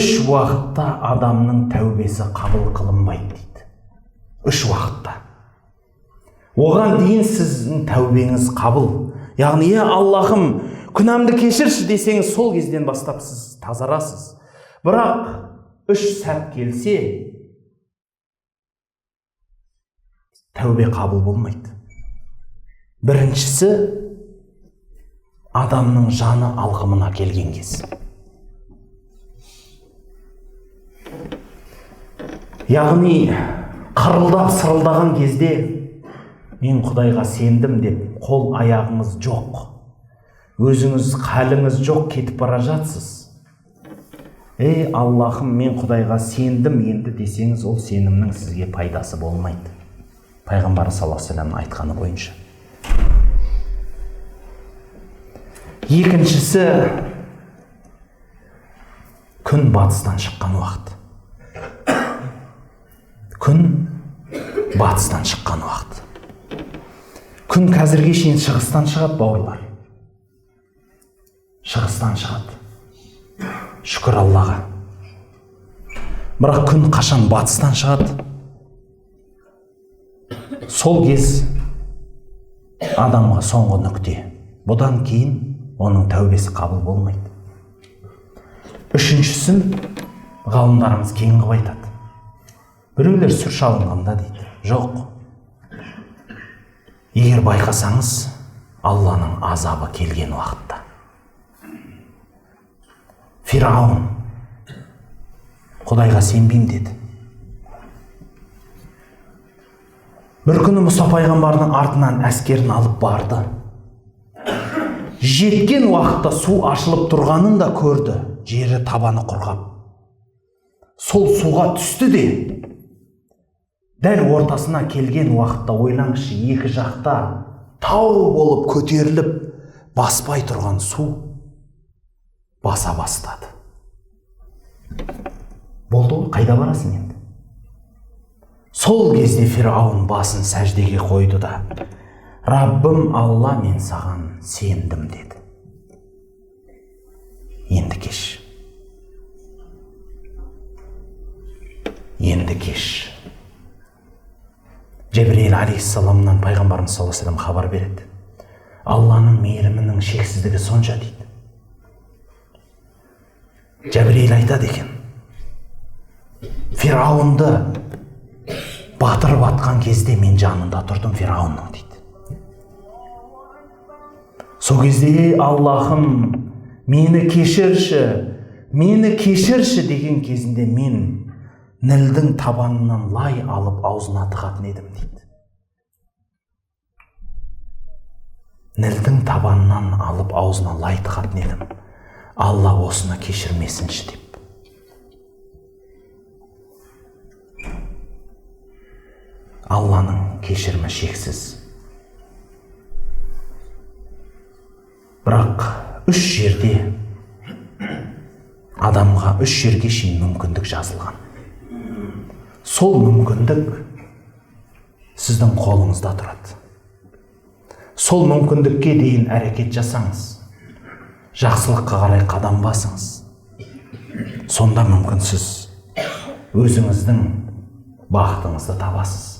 Үш уақытта адамның тәубесі қабыл қылынбайды дейді. Үш уақытта. Оған дейін сіздің тәубеңіз қабыл. Яғни, е Аллахым, күнәмді кешірші десеңіз, сол кезден бастап сіз тазарасыз. Бірақ үш сәт келсе, тәубе қабыл болмайды. Біріншісі, адамның жаны алқымына келген кез. Яғни, қырылдап сырылдаған кезде, мен Құдайға сендім деп қол аяғыңыз жоқ, өзіңіз халіңіз жоқ, кетіп бара жатсыз. Ей Аллахым, мен Құдайға сендім енді десеңіз, ол сенімнің сізге пайдасы болмайды. Пайғамбар саллаллаху алейхи уассаламның айтқаны бойынша. Екіншісі, күн батыстан шыққан уақыт. Күн батыстан шыққан уақыт. Күн қазірге шейін шығыстан шығады, бауырлар. Шығыстан шығады. Шүкір Аллаға. Бірақ күн қашан батыстан шығады? Сол кез адамға соңғы нүкте. Бұдан кейін оның тәубесі қабыл болмайды. Үшіншісін ғалымдарымыз кең қылып айтады. Біреулер сүр шалынғанда дейді. Жоқ. Егер байқасаңыз, Алланың азабы келген уақытта. Фирауын Құдайға сенбеймін деді. Бір күні Мұса пайғамбардың артынан әскерін алып барды. Жеткен уақытта су ашылып тұрғанын да көрді, жері табаны құрғап. Сол суға түсті де, дәл ортасына келген уақытта ойлаңызшы, екі жақта тау болып көтеріліп, баспай тұрған су баса бастады. Болды ғой, қайда барасың енді? Сол кезде Фирауын басын сәждеге қойды да, Раббым Алла, мен саған сендім деді. Енді кеш. Енді кеш. Жебірейіл алейхиссаламнан пайғамбарымыз саллаллаху алейхи вассалам хабар береді. Алланың мейірімінің шексіздігі сонша дейді. Жебірейіл айтады екен, Фирауынды батырып атқан кезде мен жанында тұрдым Фирауынның дейді. Сол кезде Аллахым, мені кешірші, мені кешірші деген кезінде мен Нілдің табанынан лай алып аузына тығатын едім дейді. Нілдің табанынан алып аузына лай тығатын едім. Алла осыны кешірмесінші деп. Алланың кешірімі шексіз. Бірақ үш жерде адамға үш жерге шейін мүмкіндік жазылған. Сол мүмкіндік сіздің қолыңызда тұрады. Сол мүмкіндікке дейін әрекет жасаңыз, жақсылыққа қарай қадам басыңыз. Сонда мүмкін сіз өзіңіздің бақытыңызды табасыз.